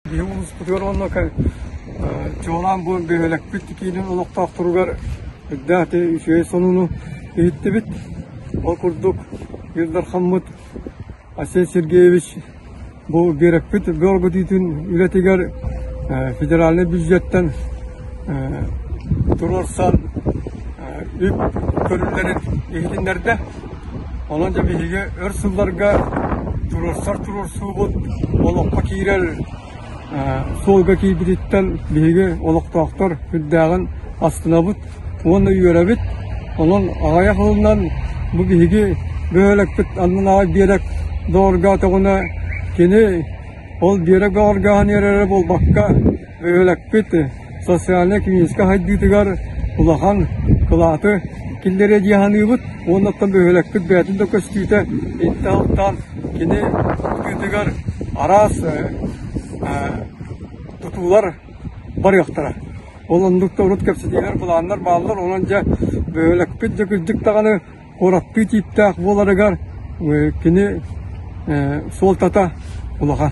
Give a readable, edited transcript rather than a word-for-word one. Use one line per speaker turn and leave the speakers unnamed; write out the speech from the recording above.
Биһиги улууспутугар уонна чуолаан бу бөһүөлэкпит киинин олохтоохторугар үрдээх үчүгэй сонуну иһиттибит. Ол курдук Ил Дархаммыт Айсен Сергеевич бу биэрэкпит бөҕөргөтүүтүн үлэтигэр федеральнай бюджеттан туруорсан үп көрүллэрин иһитиннэрдэ. Онон дьэ биһиги өр сылларга туруорсар туруорсуубут олоххо киирэр суолга киирбититтэн биһиги олохтоохтор сүрдээҕин астынабыт уонна үөрэбит. Онон аҕыйах сылынан бу биһиги бөһүөлэкпит аннынааҕы биэрэк доҕоргоотоҕуна кини ол биэрэк бөҕөргөөһүн эрэ буолбакка Бөһүөлэкпит социальнай-экономическай сайдыытыгар улахан кылааты киллэриэ дии саныыбыт уонна оттон бөһүөлэкпит бэйэтин да көстүүтэ интэн кини тыытыгар араас тутуулар барыахтара. Ол оннук да урут кэпсэтиилэр, былааннар бааллар. Онон дьэ бөһүөлэкпит дьэ кырдьык даҕаны куораттыы тииптээх буоларыгар кини суолтата улахан.